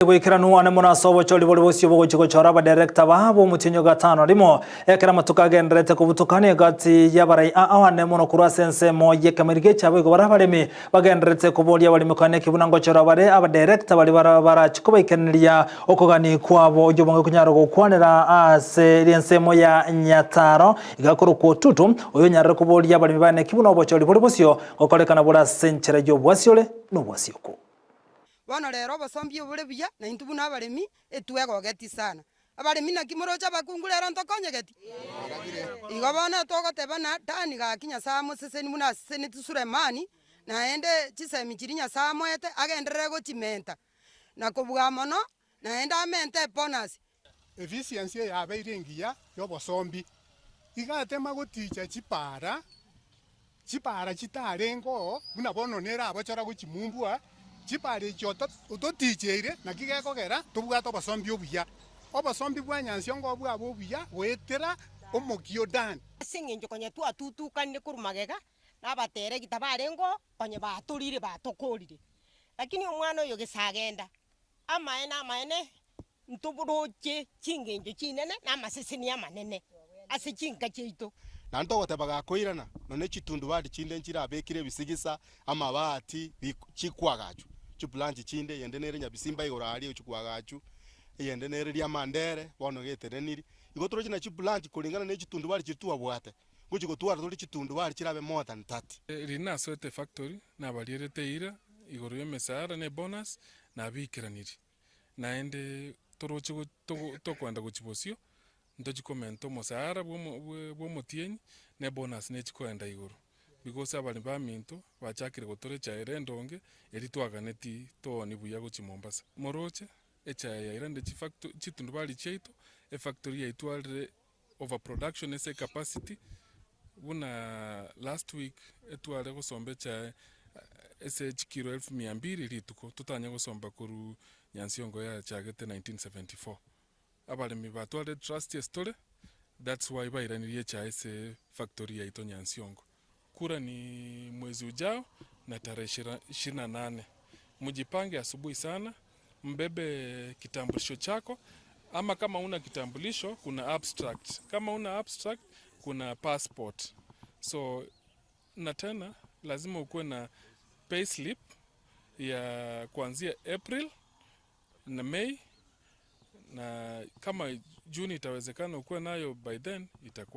Goikeranu ane mono ase obochori bore bosio bogochia gochora abadirector babo omotienyi o gatano rimo, ekero amatuko agendererete kobutoka negati y'abarai ao ane mono korwa ase ensemo y'ekemeriko ekiabo igo bare abaremi bagendererete koboria abaremi konya neki buna ngochora bare abadirector baria barachie kobaikeneria okogani kwabo oyio bonge konyara gokwanera ase ensemo ya Nyataro iga akorokwa Otutu oyo onyarire koboria abaremi baye neki buna obochori bore bosio gokorekana bore ase enchera y'obwasiore nobwasioku. Bono rero obosombi obore buya, na intwe buna abaremi etwegogeti sana. Abaremi naki moroche abakungu rero ntokonyegeti? Igo bono togoteba na Dani gaki Nyasae amoseseni buna aseseneti Sulemani, naende chisemi chiria Nyasae amoete agenderere gochimenta, na kobua mono, naende amente ebonus. Efficiency eyabeire engiya y'obosombi, iga atema goticha chipaara, chipaara chitarenge oo, buna bono nere abochora gochimumbua, chipaara echi ototicheire naki gekogera tobwate obosombi obuya. Obosombi bwa Nyansiongo bwaba obuya goetera omokia o Dan. Ase engencho konya twatutukanire korwa magega, na abateregi tabarenge oo, konya batorire batokorire. Lakini omwana oyo gese agenda, amaene amaene Ntoboroche chingencho chinene na amaseseni amanene ase chinka chiaito. Naende togoteba gakoirana, nonya chitundubari chinde nchirabekire ebisigisa, amabati, chikwagachwa, chibranch chinde, eyende nere Nyabisimba igoro aria egochia eyende nere Riamandere, bono geteneniri. Igo toroche na chibranch korengana ne chitundubari chiria twabwate, ngochia gotwara tore chitundubari chirabe more than 30. Riria nasoete efactory, nabarierete eira igoro y'emesara na ebonus, nabiikeranirie. Naende toroche tokoenda gochia bosio, ntochie komenta omosara bw'omotienyi, na ebonus nechie koenda igoro, because abaremi baminto bachakire gotora echae ere endonge, eria twaganetie tooni buya gochia Mombasa. Moroche, echae yairanire chifacto chitundubari chiaito, efactory yaitwarire over production ase ecapacity, buna last week etware gosomba echae ase chikiro elfu mia mbili rituko, totanye gosomba korwa Nyansiongo yachagete 1974. Abaremi batwarire trust ase tore, that's why bairanirie echae ase factory yaito Nyansiongo. Kura ni mwezi ujao na tarehe ishirini na nane. Mjipange asubuhi sana, mbebe kitambulisho chako ama kama huna kitambulisho kuna abstract, kama huna abstract kuna passport. So na tena lazima ukuwe na payslip ya kuanzia April na May na kama June itawezekana ukuwe nayo by then itakuwa.